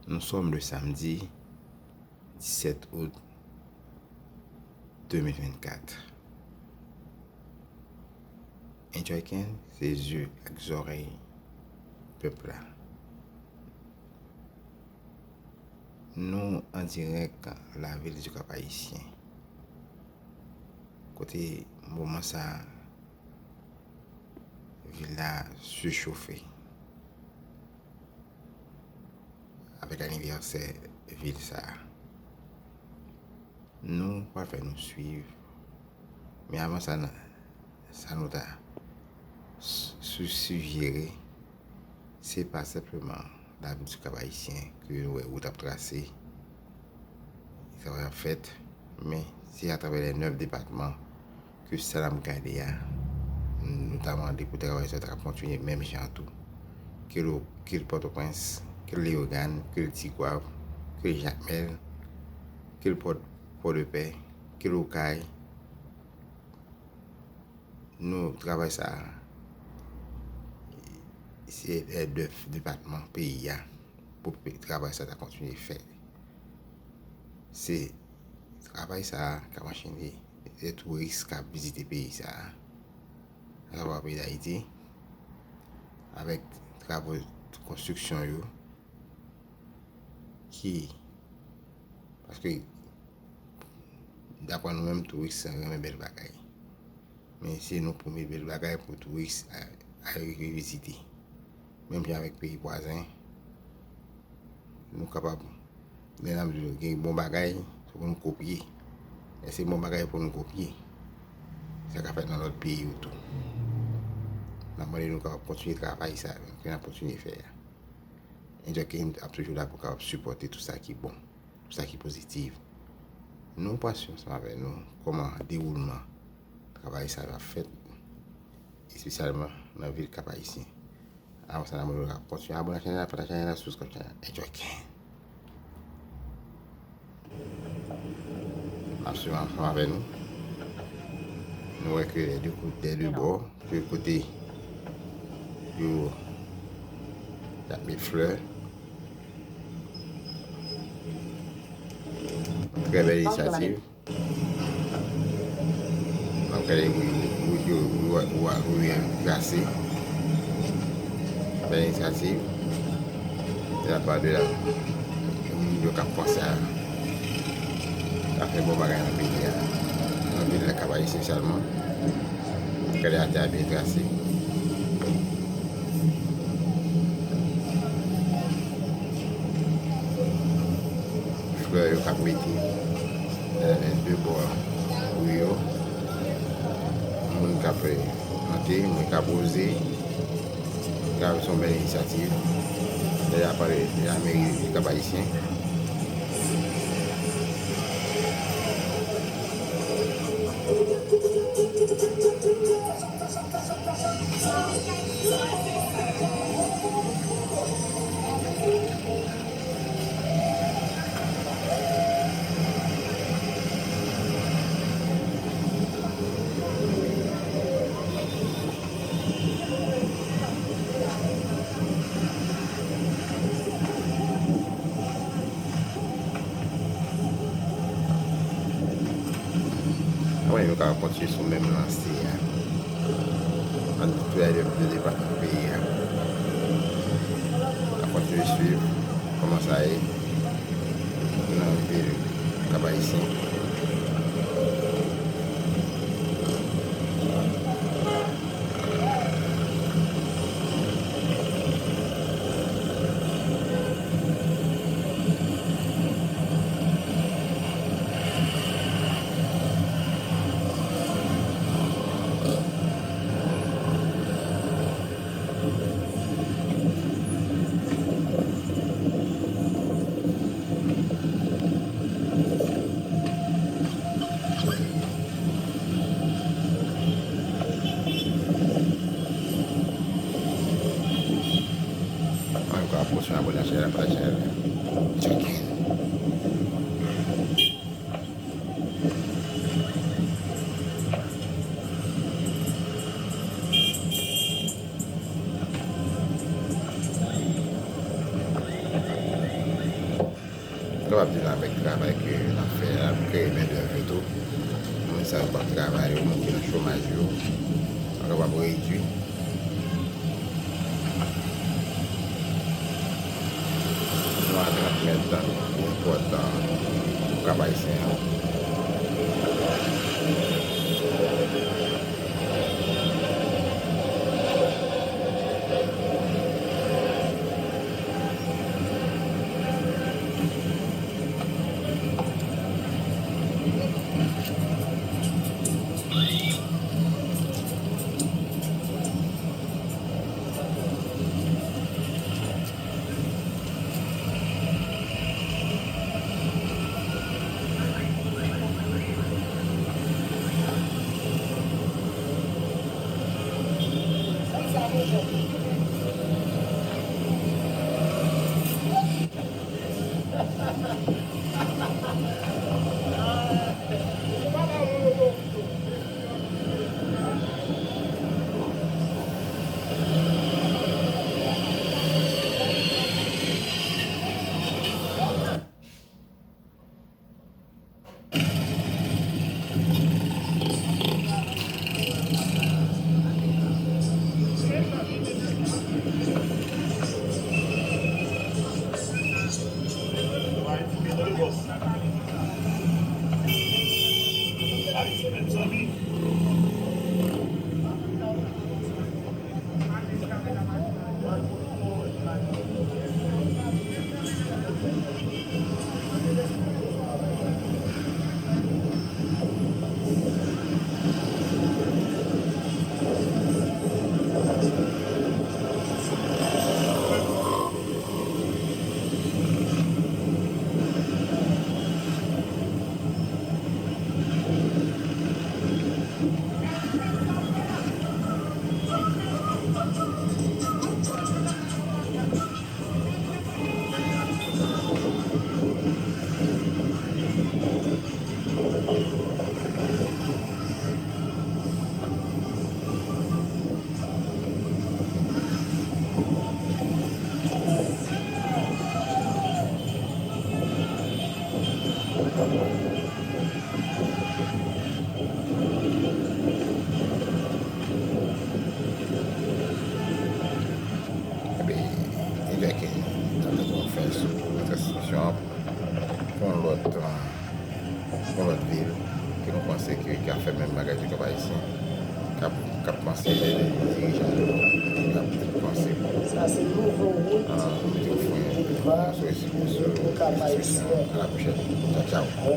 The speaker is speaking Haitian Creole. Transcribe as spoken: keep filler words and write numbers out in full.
Nous sommes le samedi dix-sept août deux mille vingt-quatre. Enjoy Ken, se zye ak zòrèy pèp la. Nou an dirèk lavil di Kap Ayisyen. Kote moman sa a, vil la se chofe avèk anivèsè vil sa a. Nou pral fè nou swiv. Men avan sa, sa nou ta su- sijere, se pa senpleman lavil di Kap Ayisyen ke nou wè wout ap trase, travay ap fèt, men se atravè lè nèf depatman ke sa n ap gade a, nou ta mande pou travay sa ta kontinye menm jan tou. Ke l, ke l Pòtoprens, ke l Leyogàn, ke l Tigwav, ke l Jakmèl, ke l Pò, Pòdepè, ke l Okay. Nou, travay sa a, se lè nèf depatman peyi a pou pe- travay sa ta kontinye fèt. Se travay sa a k ap anchene, se touris k ap vizite peyi sa a, asavwa peyi Dayiti, avèk travo konstriksyon yo ki, paske, daprè nou menm, touris renmen bèl bagay. Men se nou premye bèl bagay pou touris a- ale vizite. Menm jan avèk peyi vwazen, nou kapab, lè n ap di gen bon bagay, se pou nou kopye. Lè se bon bagay pou nou kopye, sa ka fèt nan lòt peyi yo tou. N ap mande nou kapab kontinye travay sa ke n ap kontinye fè a. Enjoy Ken ap toujou la pou kapab sipòte tout sa ki bon, tout sa ki pozitif. Nou pral swiv ansanm avèk nou kòman dewoulman travay sa yo ap fèt, espesyalman nan vil Kap Ayisyen. Avan sa, n ap mande w kontinye abòne ak chanèl la, pataje chanèl la, subscribe chanèl la. Enjoy Ken. N ap swiv ansanm avèk nou. Nou wè ke dè de kote, dè de bò, ke kote yo, y ap met flè. Trè bèl inisyativ. N ap gade wout yo, wout yo, wout yo, wout yo trase. Bèl inisyativ. De la pa de la, moun yo k ap panse a, a fè bon bagay nan peyi a, nan vil la, Kap Ayisyen espesyalman. Gade atè a byen trase. Flè yo k ap mete nan lè de bò wout yo. Moun k ap plante, moun k ap woze. Sa se yon bèl inisyativ de la pa de la meri di Kap Ayisyen. Anben, nou ka kontinye sou menm lanse a. Ant tou lè de, de depatman peyi a. N ap kontinye swiv kòman sa ye nan vil Kap Ayisyen. Ankò, pwochen abòne ak chanèl la, pataje chanèl la. Check in. Kapab di nou avèk travay ke n ap fè a, ap kreye mendèv yo tou. Moun sa yo k ap travay yo, moun ki nan chomaj yo, nou kapab redui. Nou a trant mèt, li enpòtan pou Kap Ayisyen an. Ebyen, Ivèken, n ap mete yon fen sou transmisyon an pou yon lòt, pou yon lòt vil ke nou panse ke, k ap fè menm bagay ke Kap Ayisyen, k ap, k ap panse dirijan yo, k ap panse pou, ah, nou mete yon fen sou, sou, sou, sou transmisyon an. A la pwochèn. Tchaw, tchaw.